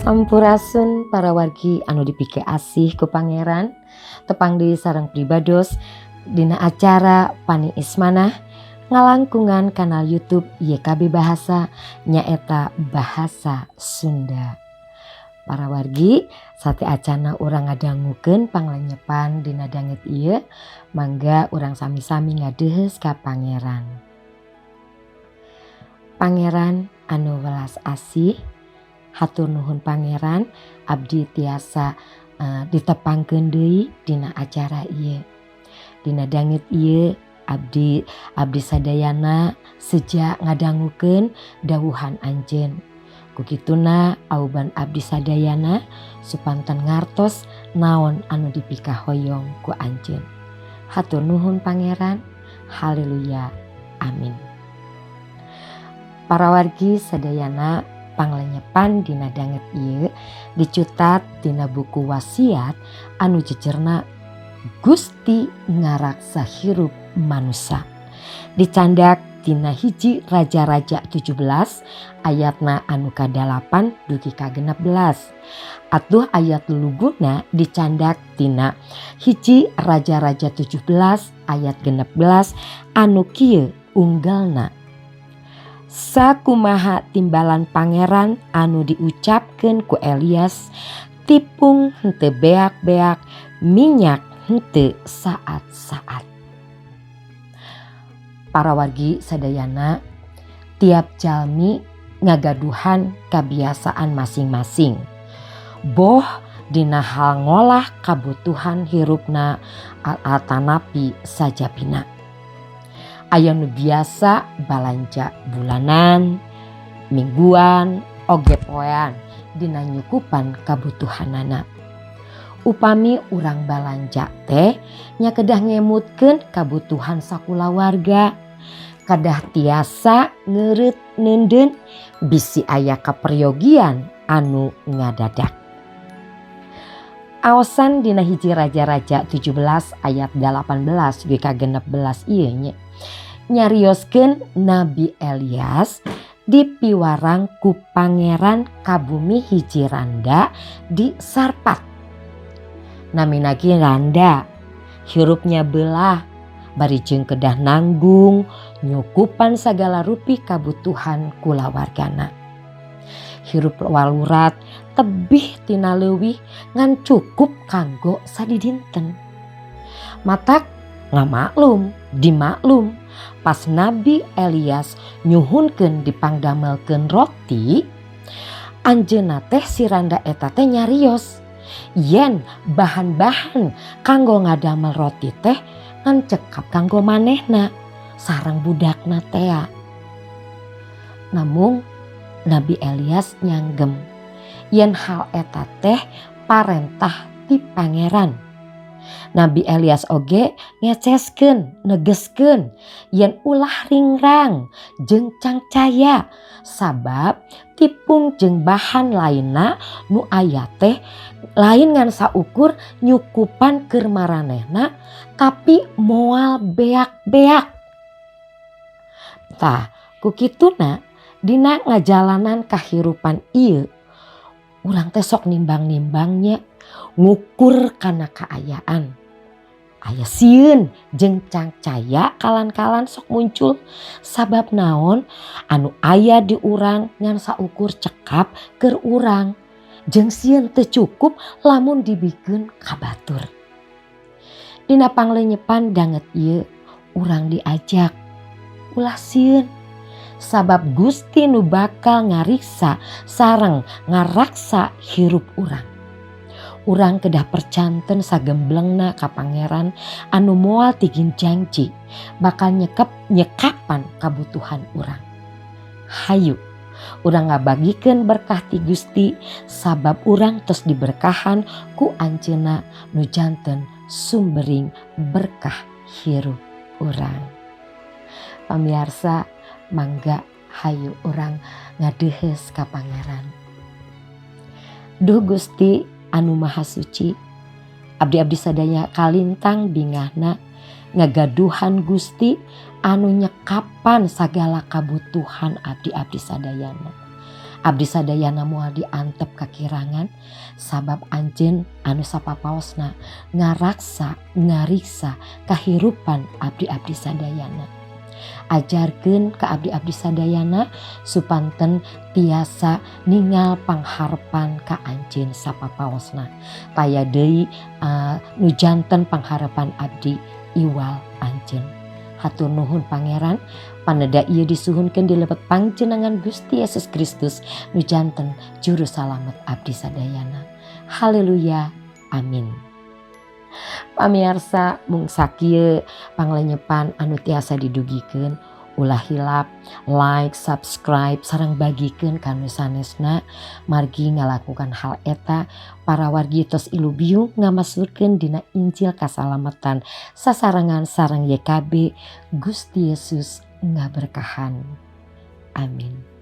Sampurasun para wargi anu dipikaasih ku Pangeran, tepang deui sareng pribados dina acara Paniis Manah ngalangkungan kanal YouTube YKB Bahasa, nyaeta Bahasa Sunda. Para wargi, sateuacana urang ngadangukeun panglenyepan dina danget ieu, mangga urang sami-sami ngadeuheus ka Pangeran. Pangeran anu welas asih, hatur nuhun Pangeran, abdi tiasa ditepangkeun deui dina acara ieu. Dina danget ieu abdi abdi sadayana seja ngadangukeun dawuhan Anjeun. Ku kituna auban abdi sadayana supanten ngartos naon anu dipikahoyong ku Anjeun. Hatur nuhun, Pangeran. Haleluya. Amin. Para wargi sadayana, panglenyepan dina danget ieu dicutat dina buku Wasiat anu jejerna Gusti Ngaraksa Hirup Manusa. Dicandak dina 1 Raja-Raja 17 ayatna anu ka-8 dugi ka 16. Atuh ayat luluguna dicandak tina 1 Raja-Raja 17 ayat 16 anu kieu unggelna: "Sakumaha timbalan Pangeran anu diucapkeun ku Elias, tipung henteu beak-beak, minyak henteu saat-saat." Para wargi sadayana, tiap jalmi ngagaduhan kebiasaan masing-masing. Boh dina hal ngolah kabutuhan hirupna atanapi sajabina. Aya nu biasa balanja bulanan, mingguan, oge poean dina nyukupan kabutuhanana. Upami urang balanja teh nya kedah ngemutkeun kabutuhan sakulawarga, kedah tiasa ngeureut neundeun bisi aya kaperyogian anu ngadadak. Aosan dina 1 Raja-Raja 17 ayat 18 dugi ka 16 ieu nya nyarioskeun Nabi Elias dipiwarang ku Pangeran ka bumi hiji randa di Sarpat. Namina ge randa, hirupnya belah, bari jeung kedah nanggung nyukupan sagala rupi kabutuhan kulawargana. Hirup walurat tebih tina leuwih, ngan cukup kanggo sadidinten. Matak ngamaklum, dimaklum pas Nabi Elias nyuhunkeun dipangdamelkeun roti, anjeunna teh si randa eta teh nyarios yen bahan-bahan kanggo ngadamel roti teh ngan cekap kanggo manehna sareng budakna tea. Namung Nabi Elias nyanggem yen hal eta teh parentah ti Pangeran. Nabi Elias oge ngeceskeun, negeskeun yen ulah ringrang jeung cangcaya, sabab tipung jeung bahan lainna nu aya teh lain ngan saukur nyukupan keur maranehna, tapi moal beak-beak. Tah, ku kituna dina ngajalanan kahirupan ieu urang teh sok nimbang-nimbangnya, ngukur kana kaayaan. Aya sieun jeung cangcaya kalan-kalan sok muncul, sabab naon anu aya di urang ngan saukur cekap keur urang jeung sieun teu cukup lamun dibikeun ka batur. Dina panglenyepan danget ieu urang diajak ulah sieun, sabab Gusti nu bakal ngariksa sareng ngaraksa hirup urang. Urang kedah percanten sagemblengna ka Pangeran anu moal tigin janji bakal nyekapan kabutuhan urang. Hayu urang ngabagikeun berkah ti Gusti, sabab urang tos diberkahan ku Anjeunna nu janten sumbering berkah hirup urang. Pamiarsa, mangga hayu urang ngadeuheus ka Pangeran. Duh Gusti anu Maha Suci, abdi-abdi sadaya kalintang bingahna ngagaduhan Gusti anu nyekapan sagala kabutuhan abdi-abdi sadayana. Abdi sadayana moal diantep kakirangan sabab Anjeun anu sapapaosna ngaraksa ngariksa kahirupan abdi-abdi sadayana. Ajarkeun ka abdi-abdi sadayana supanten tiasa ningal pangharepan ka Anjeun sapapaosna. Taya deui nu janten pangharepan abdi iwal Anjeun. Hatur nuhun Pangeran, paneda ieu disuhunkeun di lebet pangjenengan Gusti Yesus Kristus nu janten juru salamet abdi sadayana. Haleluya. Amin. Pamiarsa, mung sakieu panglenyepan anu tiasa didugikeun. Ulah hilap like, subscribe, sareng bagikeun ka nu sanesna, margi ngalakukan hal eta para wargi tos ilubiung ngamasurkeun dina Injil kasalamatan sasarengan sareng YKB. Gusti Yesus ngaberkahan. Amin.